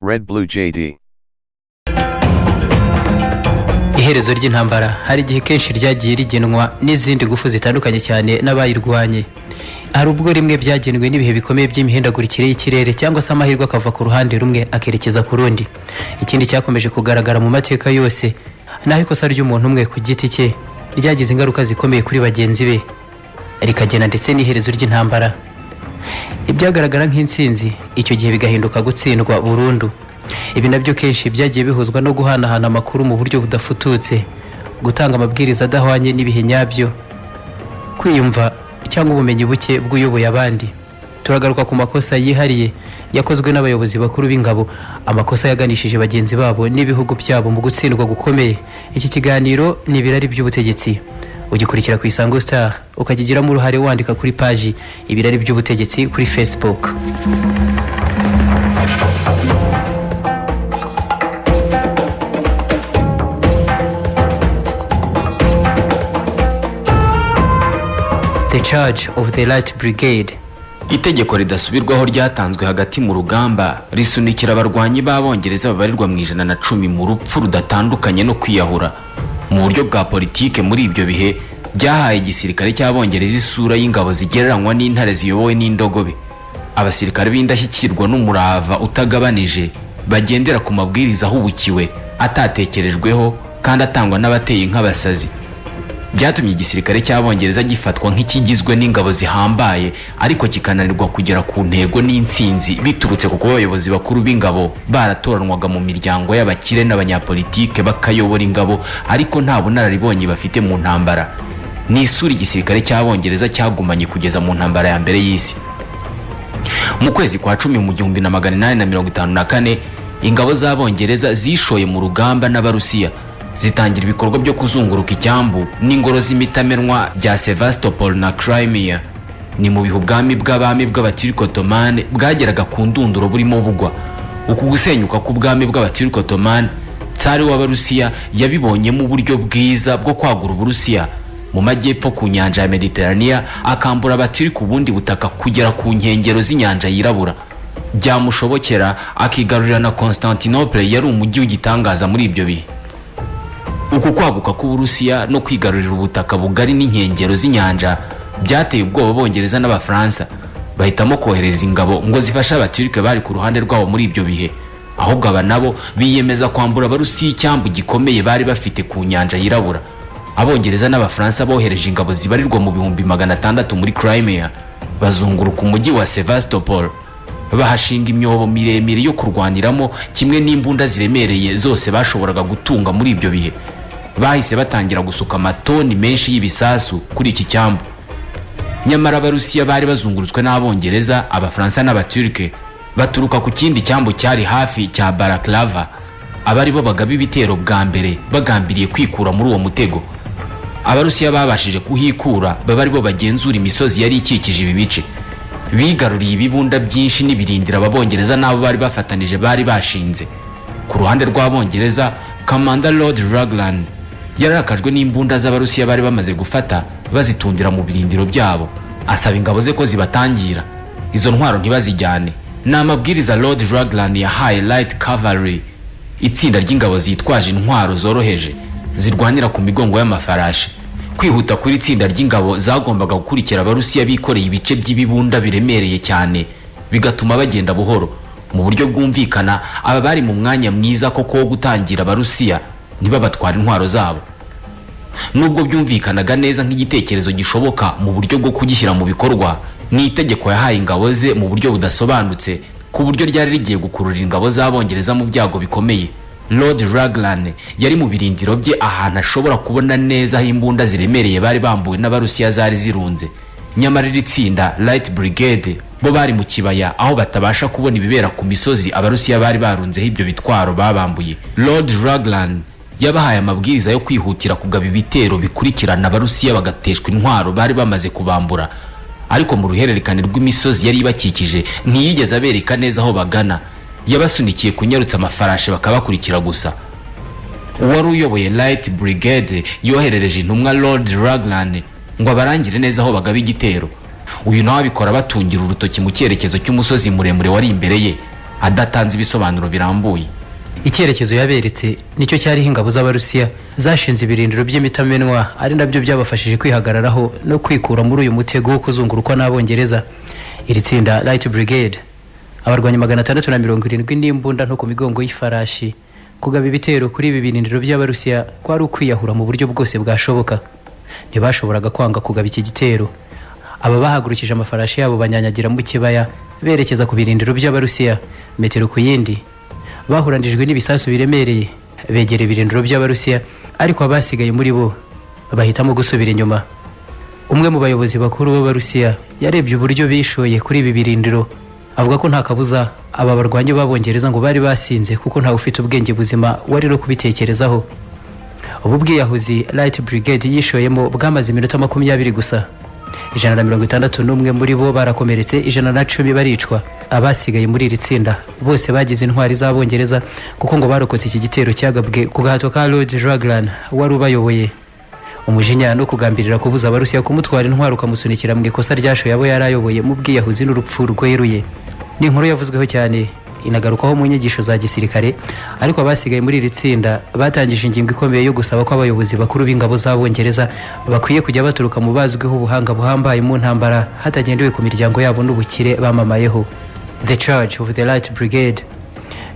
Red Blue JD. Iherezo ry'intambara hari igihe kenshi ryagiye rigenwa n'izindi ngufu zitandukanye cyane n'abayirwanye. Hari ubwo rimwe byagenwe n'ibihe bikomeye by'imihindagurikire y'ikirere, cyangwa se amahirwe akava ku ruhande rumwe akerekeza ku rundi. Ikindi cyakomeje kugaragara mu mateka yose, naho ikosa ry'umuntu umwe ku giti cye ryagize ingaruka zikomeye kuri bagenzi be, rikagena ndetse n'iherezo ry'intambara. Ibyagaragara nk'intsinzi icyo gihe bigahinduka gutsindwa burundu. Ibi nabyo kenshi byagiye bihuzwa no guhanahana amakuru mu buryo budafututse, gutanga amabwiriza adahwanye n'ibihe nyabyo, kwiyumva cyangwa ubumenyi buke bw'uyoboye abandi. Turagaruka ku makosa yihariye yakozwe n'abayobozi bakuru b'ingabo, amakosa yaganishije bagenzi babo n'ibihugu byabo mu gutsindwa gukomeye. Iki kiganiro ni Ibirari by'Ubutegetsi, ugikurikira ku Isango Star, ukakigiramo uruhare wandika kuri paji Ibirari by'Ubutegetsi kuri Facebook. The Charge of the Light Brigade. Itegeko ridasubirwaho ryatanzwe hagati mu rugamba risunikira abarwanyi b'Abongereza babarirwa mu 110 mu rupfu rudatandukanye no kwiyahura. Mu buryo bwa politike, muri ibyo bihe byahaye igisirikare cy'Abongereza isura y'ingabo zigereranywa n'intare ziyobowe n'indogobe, abasirikare b'indashyikirwa n'umurava utagabanije, bagendera ku mabwiriza ahubukiwe, atatekerejweho kandi atangwa n'abateye nk'abasazi. Byatumye igisirikare cy'Abongereza gifatwa nk'ikigizwe n'ingabo zihambaye, ariko kikananirwa kugera ku ntego n'intsinzi, biturutse ku kuba abayobozi bakuru b'ingabo baratoranwaga mu miryango y'abakire n'abanyapolitike, bakayobora ingabo ariko nta bunararibonye bafite mu ntambara. Ni isura igisirikare cy'Abongereza cyagumanye kugeza mu Ntambara ya Mbere y'Isi. Mu kwezi kwa 10 mu 1854, ingabo z'Abongereza zishoye mu rugamba n'Abarusiya, zitangira ibikorwa byo kuzunguruka icyambu n'ingoro z'imitamenwa bya Sevastopol na Crimea. Ni mu bihe ubwami bw'abami bw'Abaturiko Ottoman bwageraga ku ndunduro, burimo bugwa. Uku gusenyuka k'ubwami bw'Abaturiko Ottoman, Tsari w'Abarusiya yabibonyemo uburyo bwiza bwo kwagura Uburusiya mu majyepfo ku nyanja ya Mediterania, akambura Abaturiko ubundi butaka kugera ku nkengero z'Inyanja Yirabura, byamushobokera akigarurira na Constantinople, yari umujyi w'igitangaza muri ibyo bihe. Uku kwaguka k'Uburusiya no kwigarurira ubutaka bugari n'inkengero z'inyanja byateye ubwoba Abongereza n'Abafaransa, bahitamo kohereza ingabo ngo zifashe Abaturike bari ku ruhande rwabo muri ibyo bihe. Ahubwo aba nabo biyemeza kwambura Abarusiya icyambu gikomeye bari bafite ku Nyanja Yirabura. Abongereza n'Abafaransa bohereje ingabo zibarirwa mu 600,000 muri Crimea, bazunguruka umujyi wa Sevastopol, bahashinga imyobo miremire yo kurwaniramo kimwe n'imbunda ziremereye zose bashoboraga gutunga muri ibyo bihe. Bahise batangira gusuka amatoni menshi y'ibisasu kuri iki cyambu. Nyamara Abarusiya bari bazungurutswe n'Abongereza, Abafaransa n'Abaturike baturuka ku kindi cyambu cyari hafi cya Balaklava, abari bo bagaba ibitero bwa mbere bagambiriye kwikura muri uwo mutego. Abarusiya babashije kuhikura, baba ari bo bagenzura imisozi yari ikikije ibi bice. Bigaruriye ibibunda byinshi n'ibirindiro Ababongereza n'abo bari bafatanije bari bashinze. Ku ruhande rw'Abongereza, Kamanda Lord Raglan yarakajwe n'imbunda z'Abarusiya bari bamaze gufata bazitundira mu birindiro byabo, asaba ingabo ze ko zibatangira izo ntwaro ntibazijyane. Ni amabwiriza Lord Raglan yahaye Light Cavalry, itsinda ry'ingabo zitwaje intwaro zoroheje zirwanira ku migongo y'amafarashi. Kwihuta kuri itsinda ry'ingabo zagombaga gukurikira Abarusiya bikoreye ibice by'ibibunda biremereye cyane, bigatuma bagenda buhoro. Mu buryo bwumvikana, aba bari mu mwanya mwiza koko wo gutangira Abarusiya ntibabatware intwaro zabo. Nubwo byumvikanaga neza nk'igitekerezo gishoboka, mu buryo bwo kugishyira mu bikorwa, ni itegeko yahaye ingabo ze mu buryo budasobanutse, ku buryo ryari rigiye gukurura ingabo z'Abongereza mu byago bikomeye. Lord Raglan yari mu birindiro bye, ahantu ashobora kubona neza aho imbunda ziremereye bari bambuwe n'Abarusiya zari zirunze. Nyamara iri tsinda Light Brigade bo bari mu kibaya, aho batabasha kubona ibibera ku misozi Abarusiya bari barunzeho ibyo bitwaro babambuye. Lord Raglan yabahaye amabwiriza yo kwihutira kugaba ibitero bikurikirana, Abarusiya bagateshwa intwaro bari bamaze kubambura. Ariko mu ruhererekane rw'imisozi yari ibakikije, ntiyigeze abereka neza aho bagana. Yabasunikiye kunyarutsa amafarashi bakabakurikira gusa. Uwari uyoboye Light Brigade yoherereje intumwa Lord Raglan ngo abarangire neza aho bagaba igitero. Uyu nawe abikora batungira urutoki mu cyerekezo cy'umusozi muremure wari imbere ye. Adatanze ibisobanuro birambuye. Icyerekezo yaberetse nicyo cyariho ingabo z'Abarusiya zashinze ibirindiro by'imitamenwa, ari nabyo byabafashije kwihagararaho no kwikura muri uyu mutego wo kuzungurukwa n'Abongereza. Iri tsinda, Light Brigade, abarwanyi 670 n'imbunda nto ku migongo y'ifarashi, kugaba ibitero kuri ibi birindiro by'Abarusiya kwari ukwiyahura mu buryo bwose bwashoboka. Ntibashoboraga kwanga kugaba iki gitero. Aba bahagurukije amafarashi yabo, banyanyagira mu kibaya berekeza ku birindiro by'Abarusiya, metero ku yindi. Bahuranijwe n'ibisasu biremereye, begera ibirindiro by'Abarusiya, ariko abasigaye muri bo bahitamo gusubira inyuma. Umwe mu bayobozi bakuru b'Abarusiya yarebye uburyo bishoye kuri ibi birindiro, avuga ko nta kabuza aba barwanyi b'Abongereza ngo bari basinze, kuko ntawe ufite ubwenge buzima wari no kubitekerezaho. Ubu bwiyahuzi Light Brigade yishoyemo bwamaze iminota 20 gusa. 161 muri bo barakomeretse, 110 baricwa. Abasigaye muri iri tsinda bose bagize intwari z'Abongereza, kuko ngo barokotse iki gitero cyagabwe ku gahato ka Lord Raglan wari ubayoboye. Umujinya no kugambirira kubuza Abarusiya kumutwara intwaro ukamusunikira mu ikosa ryashoye abo yari ayoboye mu bwiyahuzi n'urupfu rweruye. Ni inkuru yavuzweho cyane, inagarukwaho mu nyigisho za gisirikare. Ariko abasigaye muri iri tsinda batangije ingingo ikomeye yo gusaba ko abayobozi bakuru b'ingabo z'Abongereza bakwiye kujya baturuka mu bazwiho ubuhanga buhambaye mu ntambara, hatagendewe ku miryango yabo n'ubukire bamamayeho. The Charge of the Light Brigade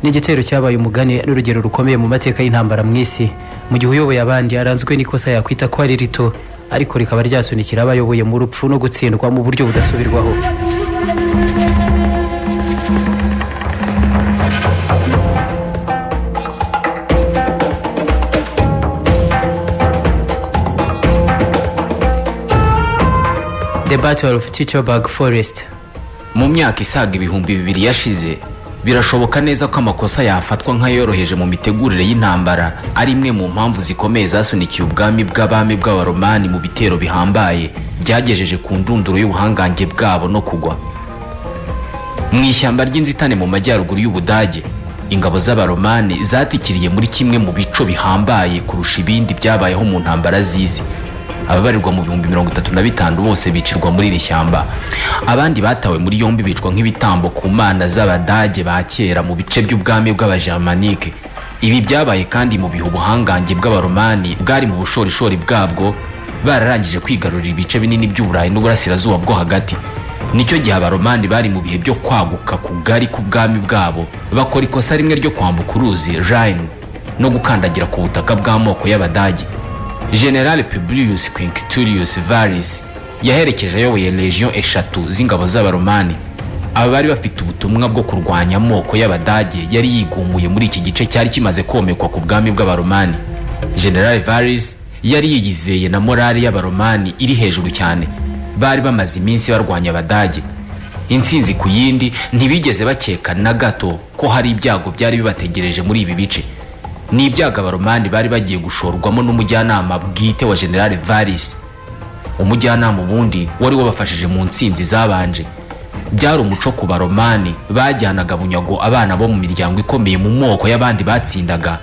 ni igitero cyabaye umugani n'urugero rukomeye mu mateka y'intambara mu isi, mu gihe uyoboye abandi aranzwe n'ikosa yakwita ko ari rito, ariko rikaba ryasunikira abayoboye mu rupfu no gutsindwa mu buryo budasubirwaho. The Battle of Teutoburg Forest. Mu myaka isaga 2000 yashize, birashoboka neza ko amakosa yafatwa nk'ayoroheje mu mitegurire y'intambara ari imwe mu mpamvu zikomeye zasunikiye ubwami bw'abami bw'Abaromani mu bitero bihambaye byagejeje ku ndunduro y'ubuhangange bwabo no kugwa. Mu ishyamba ry'inzitane mu majyaruguru y'Ubudage, ingabo z'Abaromani zatikiriye muri kimwe mu bico bihambaye kurusha ibindi byabayeho mu ntambara z'isi. Ababarirwa mu 35,000 bose bicirwa muri iri shyamba. Abandi batawe muri yombi, bicwa nk'ibitambo ku mana z'Abadage ba kera mu bice by'ubwami bw'Abagermanike. Ibi byabaye kandi mu bihe ubuhangange bw'Abaromani bwari mu bushorishori bwabwo, bararangije kwigarurira ibice binini by'Uburayi n'Uburasirazuba bwo Hagati. Nicyo gihe Abaromani bari mu bihe byo kwaguka kugari k'ubwami bwabo, bakora ikosa rimwe ryo kwambuka uruzi Rhine no gukandagira ku butaka bw'amoko y'Abadage. General Publius Quinctilius Varus yaherekeje ayoboye legion eshatu z'ingabo z'Abaromani. Aba bari bafite ubutumwa bwo kurwanya amoko y'Abadage yari yigumuye muri iki gice cyari kimaze komekwa ku bwami bw'Abaromani. General Varus yari yiyizeye, na morale y'Abaromani iri hejuru cyane. Bari bamaze iminsi barwanya Abadage intsinzi ku yindi. Ntibigeze bakeka na gato ko hari ibyago byari bibategereje muri ibi bice. Ni ibyago Abaromani bari bagiye gushorwamo n'umujyanama bwite wa General Varus, umujyanama ubundi wari wabafashije mu ntsinzi zabanje. Byari umuco ku Baromani, bajyanaga bunyago abana bo mu miryango ikomeye mu moko y'abandi batsindaga,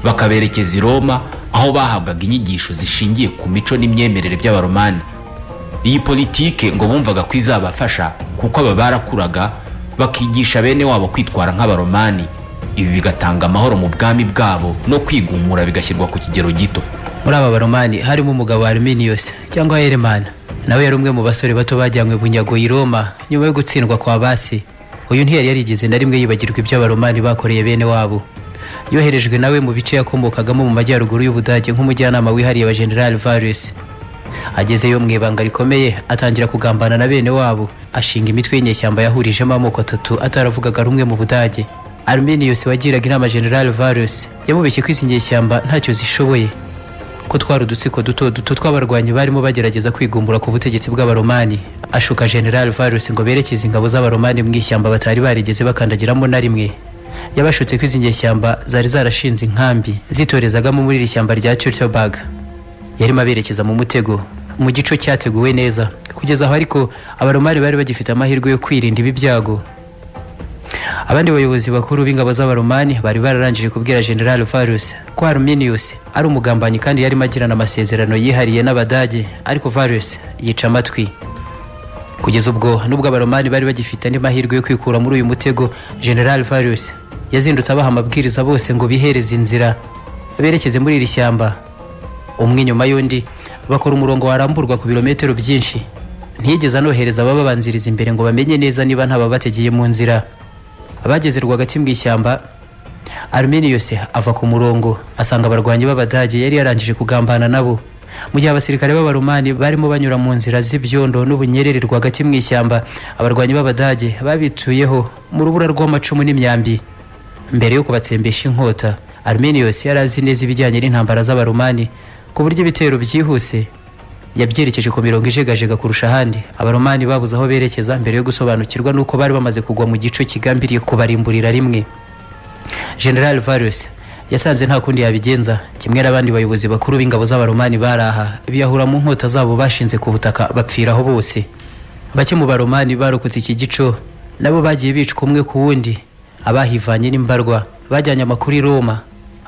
bakaberekeza i Roma, aho bahabwaga inyigisho zishingiye ku mico n'imyemerere by'Abaromani. Iyi politike ngo bumvaga ko izabafasha, kuko aba barakuraga bakigisha bene wabo kwitwara nk'Abaromani, ibi bigatanga amahoro mu bwami bwabo no kwigumura bigashyirwa ku kigero gito. Muri aba Baromani harimo umugabo Arminius cyangwa Herman. Nawe yari umwe mu basore bato bajyanywe bunyago i Roma nyuma yo gutsindwa kwa basi. Uyu ntiyari yarigeze na rimwe yibagirwa ibyo Abaromani bakoreye bene wabo. Yoherejwe nawe mu bice yakomokagamo mu majyaruguru y'Ubudage nk'umujyanama wihariye wa General Varus. Agezeyo, mu ibanga rikomeye atangira kugambana na bene wabo, ashinga imitwe y'inyeshyamba yahurijemo amoko atatu ataravugaga rumwe mu Budage. Arminius wagiraga inama General Varus yamubeshye ko izi nyeshyamba ntacyo zishoboye, ko twari udutsiko duto duto tw'abarwanyi barimo bagerageza kwigumbura ku butegetsi bw'Abaromani. Ashuka General Varus ngo berekeze ingabo z'Abaromani mu ishyamba batari barigeze bakandagiramo na rimwe. Yabashutse ko izi nyeshyamba zari zarashinze inkambi zitorezagamo muri iri shyamba rya Teutoburg. Yarimo aberekeza mu mutego, mu gico cyateguwe neza. Kugeza aho ariko, Abaromani bari bagifite amahirwe yo kwirinda ibi byago. Abandi bayobozi bakuru b'ingabo z'Abaromani bari bararangije kubwira General Varus ko Arminius ari umugambanyi kandi yarimo agirana amasezerano yihariye n'Abadage, ariko Varus yica amatwi. Kugeza ubwo, nubwo Abaromani bari bagifite andi mahirwe yo kwikura muri uyu mutego, General Varus yazindutse abaha amabwiriza bose ngo bihereze inzira berekeze muri iri shyamba, umwe nyuma y'undi, bakora umurongo waramburwa ku birometero byinshi. Ntiyigeze anohereza abababanziriza imbere ngo bamenye neza niba nta babategeye mu nzira. Abageze rwagati mu ishyamba, Arminius ava ku murongo, asanga abarwanyi b'Abadage yari yarangije kugambana nabo. Mu gihe abasirikare b'Abaromani barimo banyura mu nzira z'ibyondo n'ubunyereri rwagati mu ishyamba, abarwanyi b'Abadage babituyeho mu rubura rw'amacumu n'imyambi mbere yo kubatsembesha inkota. Arminius yari azi neza ibijyanye n'intambara z'Abaromani, ku buryo ibitero byihuse yabyerekeje ku mirongo ijegajega kurusha ahandi. Abaromani babuze aho berekeza mbere yo gusobanukirwa n'uko bari bamaze kugwa mu gico kigambiriye kubarimburira rimwe. General Varus yasanze nta kundi yabigenza. Kimwe n'abandi bayobozi bakuru b'ingabo z'Abaromani bari aha, biyahura mu nkota zabo bashinze ku butaka, bapfiraho bose. Bake mu Baromani barokotse iki gico nabo bagiye bicwa umwe ku wundi. Abahivanye n'imbarwa bajyanye amakuru i Roma.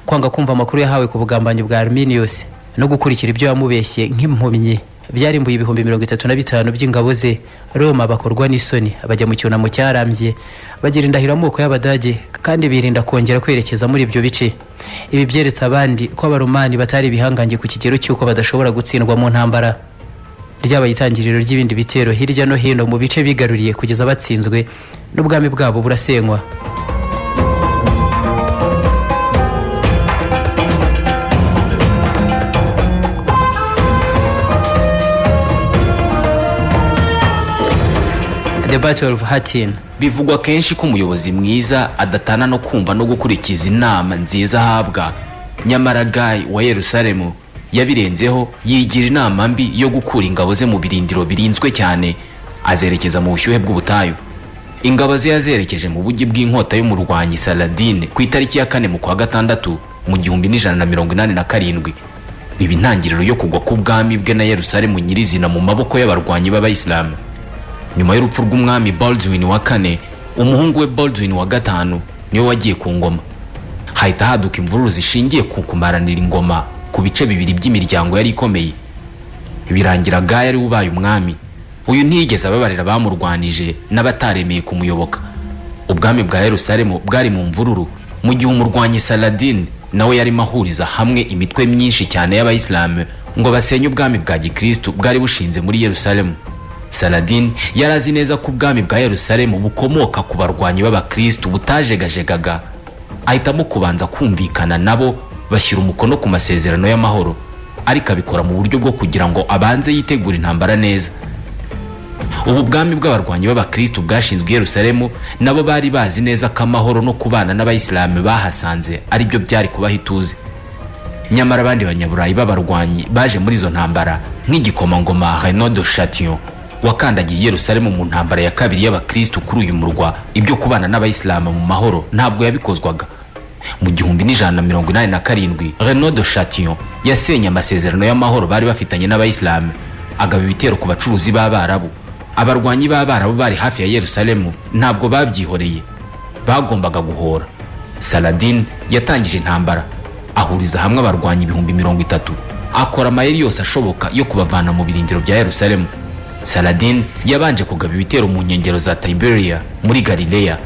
Kwanga kumva amakuru yahawe ku bugambanyi bwa Arminius no gukurikira ibyo yamubeshye nk'impumyi byarimbuye 35,000 by'ingabo ze. Roma bakorwa n'isoni, bajya mu cyunamo cyarambye, bagira indahiro amoko y'Abadage, kandi birinda kongera kwerekeza muri ibyo bice. Ibi byeretse abandi ko Abaromani batari ibihangange ku kigero cy'uko badashobora gutsindwa mu ntambara. Ryabaye itangiriro ry'ibindi bitero hirya no hino mu bice bigaruriye, kugeza batsinzwe n'ubwami bwabo burasenywa. The Battle of Hattin. Bivugwa kenshi ko umuyobozi mwiza adatana no kumva no gukurikiza inama nziza ahabwa. Nyamara Guy wa Yerusalemu yabirenzeho, yigira inama mbi yo gukura ingabo ze mu birindiro birinzwe cyane, azerekeza mu bushyuhe bw'ubutayu. Ingabo ze yazerekeje mu bugi bw'inkota y'umurwanyi Saladin ku itariki ya 4 mu kwa gatandatu mu 1187, biba intangiriro yo kugwa k'ubwami bwe na Yerusalemu nyirizina mu maboko y'abarwanyi b'Abayisilamu. Nyuma y'urupfu rw'umwami Baldwin wa kane, umuhungu we Baldwin wa gatanu niwe wagiye ku ngoma. Hahita haduka imvururu zishingiye ku kumaranira ingoma ku bice bibiri by'imiryango yari ikomeye. Birangira Guy ari we ubaye umwami. Uyu ntiyigeze ababarira abamurwanije n'abataremeye kumuyoboka. Ubwami bwa Yerusalemu bwari mu mvururu mu gihe umurwanyi Saladin nawe yarimo ahuriza hamwe imitwe myinshi cyane y'Abayisilamu ngo basenye ubwami bwa gikristu bwari bushinze muri Yerusalemu. Saladin yari azi neza ko ubwami bwa Yerusalemu bukomoka ku barwanyi b'Abakristu butajegajegaga. Ahitamo kubanza kumvikana nabo, bashyira umukono ku masezerano y'amahoro, ariko abikora mu buryo bwo kugira ngo abanze yitegure intambara neza. Ubu bwami bw'abarwanyi b'Abakristu bwashinzwe i Yerusalemu, nabo bari bazi neza ko amahoro no kubana n'Abayisilamu bahasanze ari byo byari kubaha ituze. Nyamara abandi Banyaburayi b'abarwanyi baje muri izo ntambara, nk'igikomangoma Renaud de Chatillon wakandagiye i Yerusalemu mu ntambara ya kabiri y'Abakristu kuri uyu murwa, ibyo kubana n'Abayisilamu mu mahoro ntabwo yabikozwaga. Mu 1187, Renaud de Chatillon yasenye amasezerano y'amahoro bari bafitanye n'Abayisilamu, agaba ibitero ku bacuruzi b'Abarabu. Abarwanyi b'Abarabu bari hafi ya Yerusalemu ntabwo babyihoreye, bagombaga guhora. Saladin yatangije intambara, ahuriza hamwe abarwanyi 30,000, akora amayeri yose ashoboka yo kubavana mu birindiro bya Yerusalemu. Saladin yabanje kugaba ibitero mu nkengero za Tiberia muri Galileya,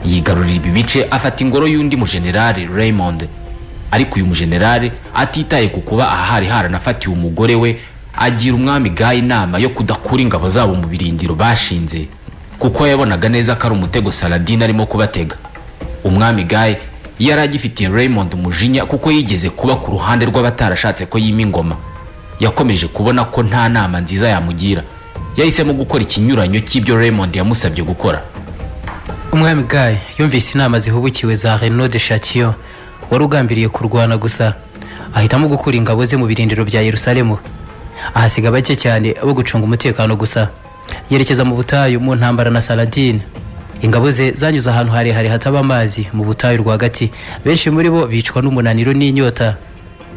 yigarurira ibi bice, afata ingoro y'undi mujenerali Raymond. Ariko uyu mujenerali, atitaye ku kuba aha hari haranafatiwe umugore we, agira umwami Guy inama yo kudakura ingabo zabo mu birindiro bashinze, kuko yabonaga neza ko ari umutego Saladin arimo kubatega. Umwami Guy yari agifitiye Raymond umujinya, kuko yigeze kuba ku ruhande rw'abatarashatse ko yima ingoma. Yakomeje kubona ko nta nama nziza yamugira, yahisemo gukora ikinyuranyo cy'ibyo Raymond yamusabye gukora. Umwami Guy yumvise inama zihubukiwe za Renaud de Chatillon wari ugambiriye kurwana gusa, ahitamo gukura ingabo ze mu birindiro bya Yerusalemu, ahasiga bake cyane bo gucunga umutekano gusa, yerekeza mu butayu mu ntambara na Saladin. Ingabo ze zanyuze ahantu harehare hataba amazi mu butayu rwagati, benshi muri bo bicwa n'umunaniro n'inyota,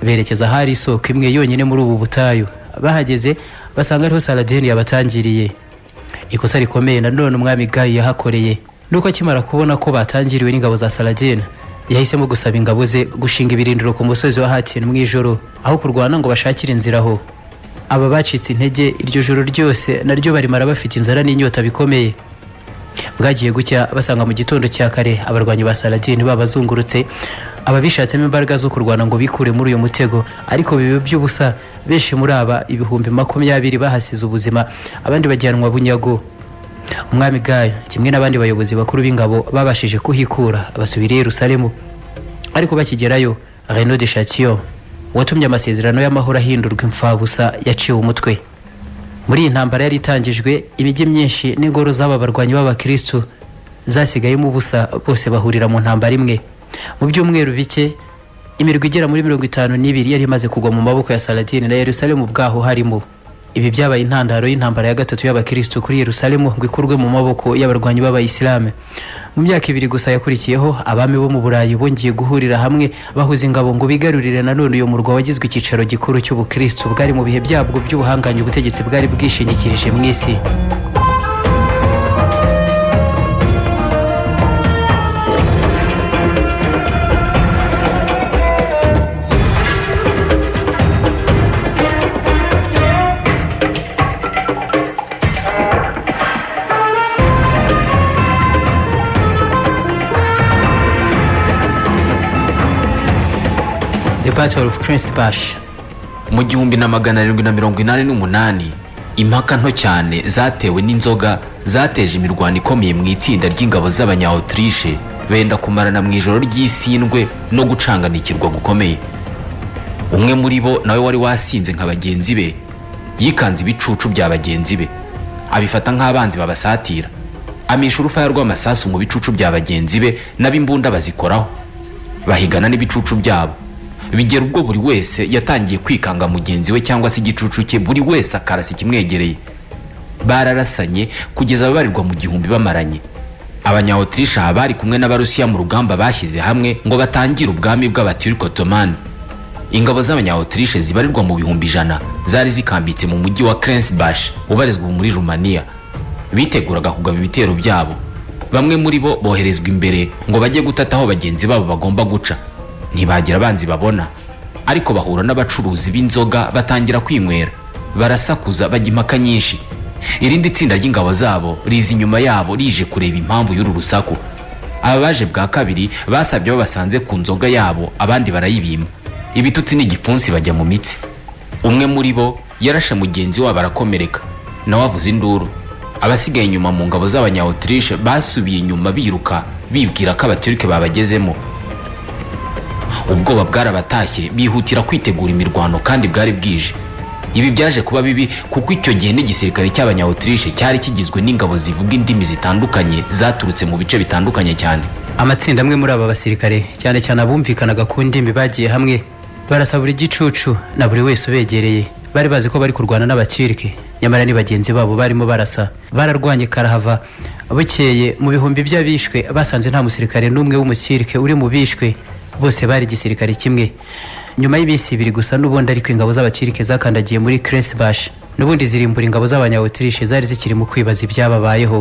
berekeza ahari isoko imwe yonyine muri ubu butayu. Bahageze basanga ariho Saladin yabatangiriye. Ikosa rikomeye nanone umwami Guy yahakoreye nuko akimara kubona ko batangiriwe n'ingabo za Saladin, yahisemo gusaba ingabo ze gushinga ibirindiro ku musozi wa Hattin mu ijoro, aho kurwana ngo bashakire inzira aho. Aba bacitse intege iryo joro ryose naryo barimara bafite inzara n'inyota bikomeye. Bwagiye gucya basanga mu gitondo cya kare abarwanyi ba Saladin babazungurutse. Aba bishatsemo imbaraga zo kurwana ngo bikure muri uyu mutego, ariko biba by'ubusa. Benshi muri aba 20,000 bahasize ubuzima, abandi bajyanwa bunyago. Umwami Gayo kimwe n'abandi bayobozi bakuru b'ingabo babashije kuhikura, basubira i Yerusalemu. Ariko bakigerayo, Renaud de Châtillon watumye amasezerano y'amahoro ahindurwa imfabusa yaciwe umutwe. Muri iyi ntambara yari itangijwe, imijyi myinshi n'ingoro z'aba barwanyi b'abakristu zasigayemo ubusa, bose bahurira mu ntambara imwe. Mu byumweru bike, imirwa igera muri 52 yari imaze kugwa mu maboko ya Saladin, na Yerusalemu ubwaho harimo. Ibi byabaye intandaro y'intambara ya gatatu y'abakristu kuri Yerusalemu ngo ikurwe mu maboko y'abarwanyi b'abayisilamu. Mu myaka 2 gusa yakurikiyeho, abami bo mu Burayi bongeye guhurira hamwe, bahuza ingabo ngo bigarurire nanone uyu murwa wagizwe icyicaro gikuru cy'ubukristu bwari mu bihe byabwo by'ubuhangange, ubutegetsi bwari bwishingikirije mu isi. The Battle of Krensbash. Mu 1788, impaka nto cyane zatewe n'inzoga zateje imirwano ikomeye mu itsinda ry'ingabo z'Abanya-Autriche, benda kumarana mu ijoro ry'isindwe no gucanganikirwa gukomeye. Umwe muri bo nawe wari wasinze nka bagenzi be yikanze ibicucu bya bagenzi be, abifata nk'abanzi babasatira, amisha urufaya rw'amasasu mu bicucu bya bagenzi be, n'ab'imbunda bazikoraho, bahigana n'ibicucu byabo. Bigera ubwo buri wese yatangiye kwikanga mugenzi we cyangwa se igicucu cye, buri wese akarasa ikimwegereye. Bararasanye kugeza ababarirwa mu gihumbi bamaranye. Abanya-Autriche aha bari kumwe n'Abarusiya mu rugamba bashyize hamwe ngo batangire ubwami bw'Abaturk Ottoman. Ingabo z'Abanya-Autriche zibarirwa mu 100,000 zari zikambitse mu mujyi wa Krensbash ubarizwa ubu muri Rumaniya, biteguraga kugaba ibitero byabo. Bamwe muri bo boherezwa imbere ngo bajye gutata aho bagenzi babo bagomba guca. Ntibagira abanzi babona, ariko bahura n'abacuruzi b'inzoga, batangira kwinywera, barasakuza, bajya impaka nyinshi. Irindi tsinda ry'ingabo zabo riza inyuma yabo rije kureba impamvu y'uru rusaku. Aba baje bwa kabiri basabye abo basanze ku nzoga yabo, abandi barayibima, ibitutsi n'igipfunsi bajya mu mitsi. Umwe muri bo yarashe mugenzi wabo arakomereka, nawe avuza induru. Abasigaye inyuma mu ngabo z'Abanya-Autriche basubiye inyuma biruka, bibwira ko Abaturike babagezemo. Ubwoba bwarabatashye, bihutira kwitegura imirwano kandi bwari bwije. Ibi byaje kuba bibi kuko icyo gihe n'igisirikare cy'Abanya-Autriche cyari kigizwe n'ingabo zivuga indimi zitandukanye zaturutse mu bice bitandukanye cyane. Amatsinda amwe muri aba basirikare, cyane cyane abumvikanaga ku ndimi, bagiye hamwe barasa buri gicucu na buri wese ubegereye. Bari bazi ko bari kurwana n'Abakirike, nyamara ni bagenzi babo barimo barasa. Bararwanye karahava. Bukeye, mu bihumbi by'abishwe basanze nta musirikare n'umwe w'umukirike uri mu bishwe, bose bari igisirikare kimwe. Nyuma y'iminsi 2 gusa n'ubundi ariko, ingabo z'Abakirike zakandagiye muri Krensbash, n'ubundi zirimbura ingabo z'Abanya-Autriche zari zikiri mu kwibaza ibyababayeho.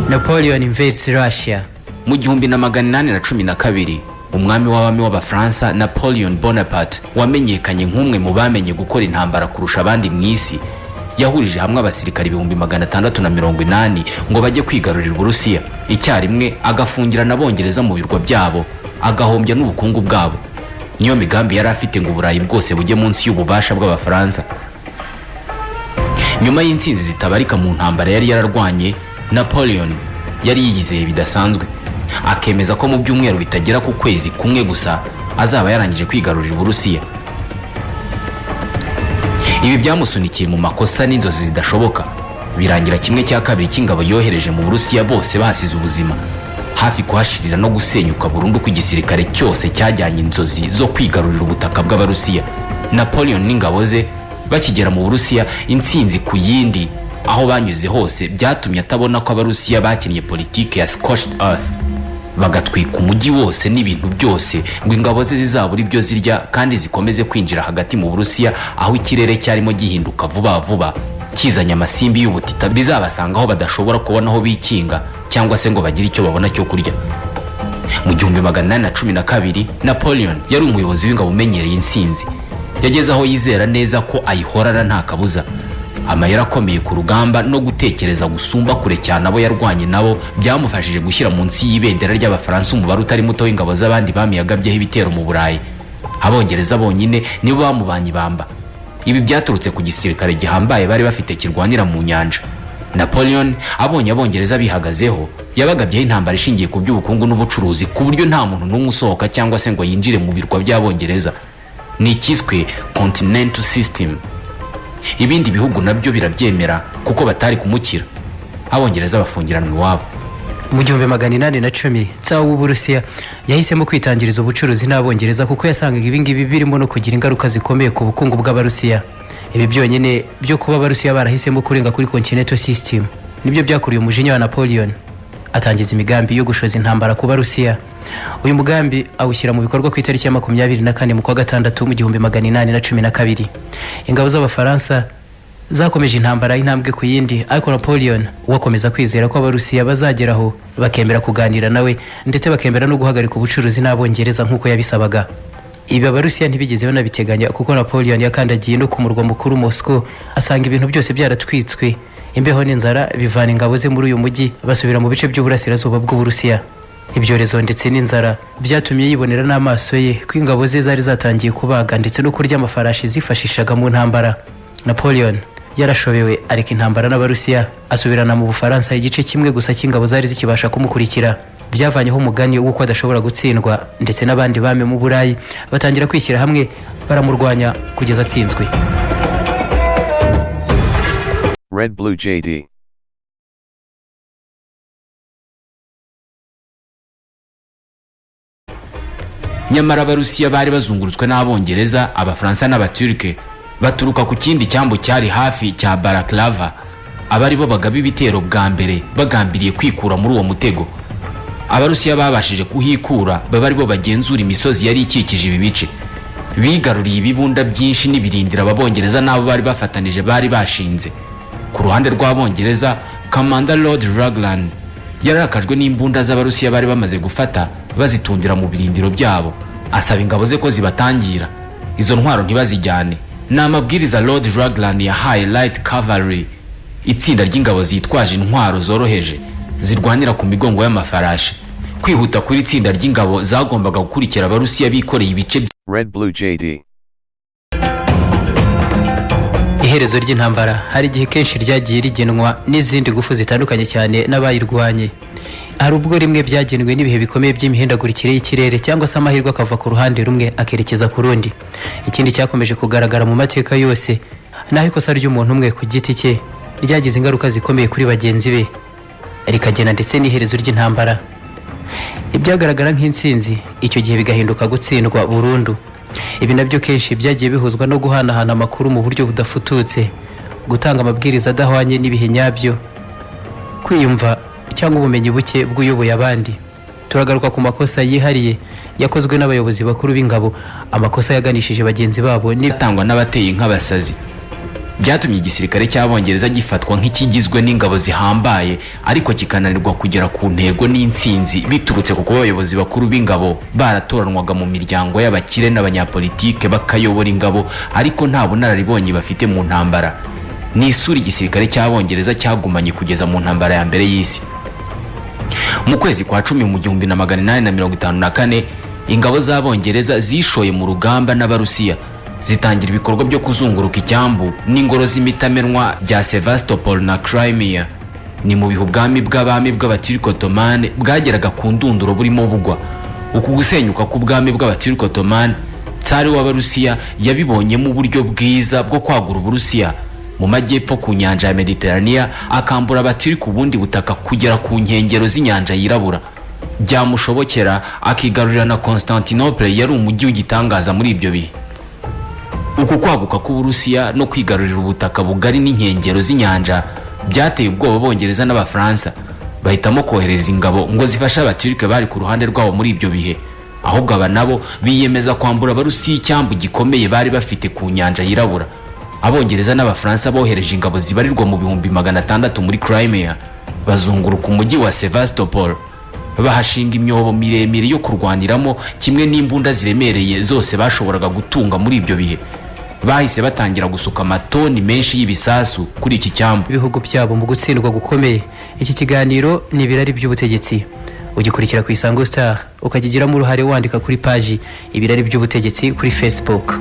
Napoleon invades Russia. Mu 1812, umwami w'abami w'Abafaransa Napoleon Bonaparte, wamenyekanye nk'umwe mu bamenye gukora intambara kurusha abandi mu isi, yahurije hamwe abasirikari 680,000 ngo bajye kwigarurira Uburusiya icyarimwe, agafungirana Abongereza mu birwa byabo, agahombya n'ubukungu bwabo. Niyo migambi yari afite ngo Uburayi bwose bujye munsi y'ububasha bw'Abafaransa. Nyuma y'intsinzi zitabarika mu ntambara yari yararwanye, Napoleon yari yiyizeye bidasanzwe, akemeza ko mu byumweru bitagera ku kwezi kumwe gusa azaba yarangije kwigarurira Uburusiya. Ibi byamusunikiye mu makosa n'inzozi zidashoboka, birangira kimwe cya kabiri cy'ingabo yohereje mu Burusiya bose bahasize ubuzima, hafi kuhashirira no gusenyuka burundu kw'igisirikare cyose cyajyanye inzozi zo kwigarurira ubutaka bw'Abarusiya. Napoleon n'ingabo ze bakigera mu Burusiya, intsinzi ku yindi aho banyuze hose byatumye atabona ko Abarusiya bakinnye politiki ya scorched earth, bagatwika umujyi wose n'ibintu byose ngo ingabo ze zizabure ibyo zirya kandi zikomeze kwinjira hagati mu Burusiya, aho ikirere cyarimo gihinduka vuba vuba. Kizanye amasimbi y'ubutita bizabasanga aho badashobora kubona aho bikinga cyangwa se ngo bagire icyo babona cyo kurya. Mu 1812, Napoleon yari umuyobozi w'ingabo umenyereye intsinzi. Yageze aho yizera neza ko ayihorana nta kabuza. Amayeri akomeye ku rugamba no gutekereza gusumba kure cyane abo yarwanye nabo byamufashije gushyira munsi y'ibendera ry'Abafaransa umubare utari muto w'ingabo z'abandi bami yagabyeho ibitero mu Burayi. Abongereza bonyine nibo bamubanye ibamba. Ibi byaturutse ku gisirikare gihambaye bari bafite kirwanira mu nyanja. Napoleon abonye Abongereza bihagazeho, yabagabyeho intambara ishingiye ku by'ubukungu n'ubucuruzi, ku buryo nta muntu n'umwe usohoka cyangwa se ngo yinjire mu birwa by'Abongereza. Ni ikiswe Continental System. Ibindi bihugu nabyo birabyemera kuko batari kumukira. Abongereza bafungiranwa iwabo. Mu 1810, Tsar w'Uburusiya yahisemo kwitangiriza ubucuruzi n'Abongereza, kuko yasangaga ibingibi birimo no kugira ingaruka zikomeye ku bukungu bw'Abarusiya. Ibi byonyine byo kuba Abarusiya barahisemo kurenga kuri Continental System nibyo byakuriye umujinya wa Napoleon, atangiza imigambi yo gushoza intambara ku Barusiya. Uyu mugambi awushyira mu bikorwa ku itariki ya 24 mu kwa gatandatu mu 1812. Ingabo z'Abafaransa zakomeje intambara y'intambwe ku yindi, ariko Napoleon we akomeza kwizera ko Abarusiya bazageraho bakemera kuganira nawe, ndetse bakemera no guhagarika ubucuruzi n'Abongereza nk'uko yabisabaga. Ibi Abarusiya ntibigeze banabiteganya, kuko Napoleon yakandagiye no ku murwa mukuru Moscow asanga ibintu byose byaratwitswe. Imbeho n'inzara bivana ingabo ze muri uyu mujyi, basubira mu bice by'uburasirazuba bw'Uburusiya. Ibyorezo ndetse n'inzara byatumye yibonera n'amaso ye ko ingabo ze zari zatangiye kubaga ndetse no kurya amafarashi zifashishaga mu ntambara. Napoleon yarashobewe, areka intambara n'Abarusiya, asubirana mu Bufaransa igice kimwe gusa cy'ingabo zari zikibasha kumukurikira. Byavanyeho umugani w'uko adashobora gutsindwa, ndetse n'abandi bami mu Burayi batangira kwishyira hamwe baramurwanya kugeza atsinzwe. Red Blue JD. Nyamara Abarusiya bari bazungurutswe n'Abongereza, Abafaransa n'Abaturike baturuka ku kindi cyambu cyari hafi cya Balaklava, aba ari bo bagaba ibitero bwa mbere bagambiriye kwikura muri uwo mutego. Abarusiya babashije kuhikura, baba ari bo bagenzura imisozi yari ikikije ibi bice. Bigaruriye ibibunda byinshi n'ibirindiro Ababongereza n'abo bari bafatanije bari bashinze. Ku ruhande rw'Abongereza, Kamanda Lord Raglan yarakajwe n'imbunda z'Abarusiya bari bamaze gufata bazitundira mu birindiro byabo, asaba ingabo ze ko zibatangira izo ntwaro ntibazijyane. Ni amabwiriza Lord Raglan yahaye Light Cavalry, itsinda ry'ingabo zitwaje intwaro zoroheje zirwanira ku migongo y'amafarashi. Kwihuta kuri itsinda ry'ingabo zagombaga gukurikira Abarusiya bikoreye ibice Red Blue JD. Iherezo ry'intambara hari igihe kenshi ryagiye rigenwa n'izindi ngufu zitandukanye cyane n'abayirwanye. Hari ubwo rimwe byagenwe n'ibihe bikomeye by'imihindagurikire y'ikirere, cyangwa se amahirwe akava ku ruhande rumwe akerekeza ku rundi. Ikindi cyakomeje kugaragara mu mateka yose, naho ikosa ry'umuntu umwe ku giti cye ryagize ingaruka zikomeye kuri bagenzi be, rikagena ndetse n'iherezo ry'intambara. Ibyagaragara nk'intsinzi icyo gihe bigahinduka gutsindwa burundu. Ibi nabyo kenshi byagiye bihuzwa no guhanahana amakuru mu buryo budafututse, gutanga amabwiriza adahwanye n'ibihe nyabyo, kwiyumva cyangwa ubumenyi buke bw'uyoboye abandi. Turagaruka ku makosa yihariye yakozwe n'abayobozi bakuru b'ingabo, amakosa yaganishije bagenzi babo ni atangwa n'abateye nk'abasazi. Byatumye igisirikare cy'Abongereza gifatwa nk'ikigizwe n'ingabo zihambaye, ariko kikananirwa kugera ku ntego n'intsinzi, biturutse ku kuba abayobozi bakuru b'ingabo baratoranwaga mu miryango y'abakire n'abanyapolitike, bakayobora ingabo ariko nta bunararibonye bafite mu ntambara. Ni isura igisirikare cy'Abongereza cyagumanye kugeza mu Ntambara ya Mbere y'Isi. Mu kwezi kwa cumi mu 1854, ingabo z'Abongereza zishoye mu rugamba n'Abarusiya, zitangira ibikorwa byo kuzunguruka icyambu n'ingoro z'imitamenwa bya Sevastopol na Crimea. Ni mu bihe ubwami bw'abami bw'Abaturiko Ottoman bwageraga ku ndunduro, burimo bugwa. Uku gusenyuka k'ubwami bw'Abaturiko Ottoman, Tsari w'Abarusiya yabibonyemo uburyo bwiza bwo kwagura Uburusiya mu majyepfo ku nyanja ya Mediterania, akambura Abaturiko ubundi butaka kugera ku nkengero z'Inyanja Yirabura, byamushobokera akigarurira na Constantinople yari umujyi w'igitangaza muri ibyo bihe. Uku kwaguka k'Uburusiya no kwigarurira ubutaka bugari n'inkengero z'inyanja byateye ubwoba Abongereza n'Abafaransa, bahitamo kohereza ingabo ngo zifashe Abaturike bari ku ruhande rwabo muri ibyo bihe. Ahubwo aba nabo biyemeza kwambura Abarusiya icyambu gikomeye bari bafite ku Nyanja Yirabura. Abongereza n'Abafaransa bohereje ingabo zibarirwa mu 600,000 muri Crimea, bazunguruka umujyi wa Sevastopol, bahashinga imyobo miremire yo kurwaniramo kimwe n'imbunda ziremereye zose bashoboraga gutunga muri ibyo bihe. Bahise batangira gusuka amatoni menshi y'ibisasu kuri iki cyambu. Ibihugu byabo mu gutsindwa gukomeye. Iki kiganiro ni Ibirari by'Ubutegetsi, ugikurikira ku Isango Star, ukakigiramo uruhare wandika kuri paji Ibirari by'Ubutegetsi kuri Facebook.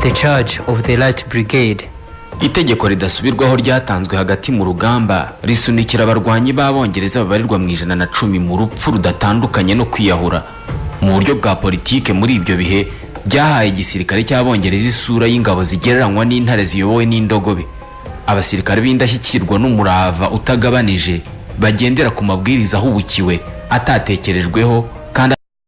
The Charge of the Light Brigade. Itegeko ridasubirwaho ryatanzwe hagati mu rugamba risunikira abarwanyi b'Abongereza babarirwa mu 110 mu rupfu rudatandukanye no kwiyahura. Mu buryo bwa politike muri ibyo bihe, byahaye igisirikare cy'Abongereza isura y'ingabo zigereranywa n'intare ziyobowe n'indogobe, abasirikare b'indashyikirwa n'umurava utagabanije, bagendera ku mabwiriza ahubukiwe, atatekerejweho.